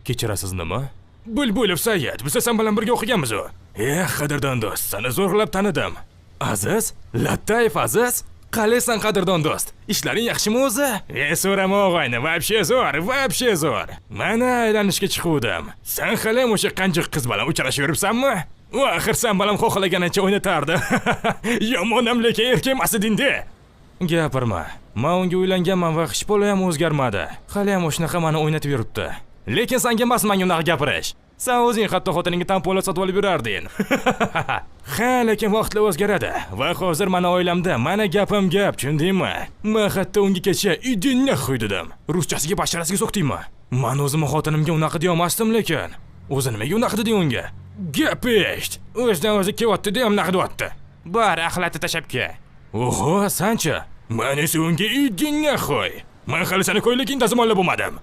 Kechirasiz, nima? Bulbulov Sayyid, biz sen bilan birga o'qiganmiz u. Eh, qadrdon do'st, seni zo'rlab tanidim. Aziz? Lattayev Aziz? Qalaysan, qadrdon do'st? Ishlaring yaxshimi o'zi? E, so'rama og'ayni, вообще zo'r, вообще zo'r. Mana aylanishga chiquvdim. Sen haliyam o'sha qanjiq qiz bilan uchrashib yuribsanmi? U axir sen bilan xohlaganicha o'ynatardi. Yomonam, lekin erkak emas eding-da. Gapirma. Men unga uylanganman va hech bola ham o'zgarmadi. Haliyam o'shanaqa mani o'ynatib yuribdi. Lekin sanga emas menga unaqa gapirish. Sen o'zing hatto xotiningga tamponlar sotib olib yurarding. Ha, lekin vaqtlar o'zgaradi. Va hozir mana oilamda mana gapim gap, tushundingmi? Men hatto unga kecha "Иди нахуй" dedim. Ruschasiga basharasiga so'kdingmi? Men o'zimni xotinimga unaqa deya olmasdim lekin. O'zi nimaga unaqa deding unga? Gap eshit. O'zidan o'zi kelyapti-da, unaqa deyapti. Bor, axlatni tashlab kel. Oho, sanchi? Men esa unga "Иди нахуй". Men hali seni ko'ylagingni dazmollab bo'lmadim.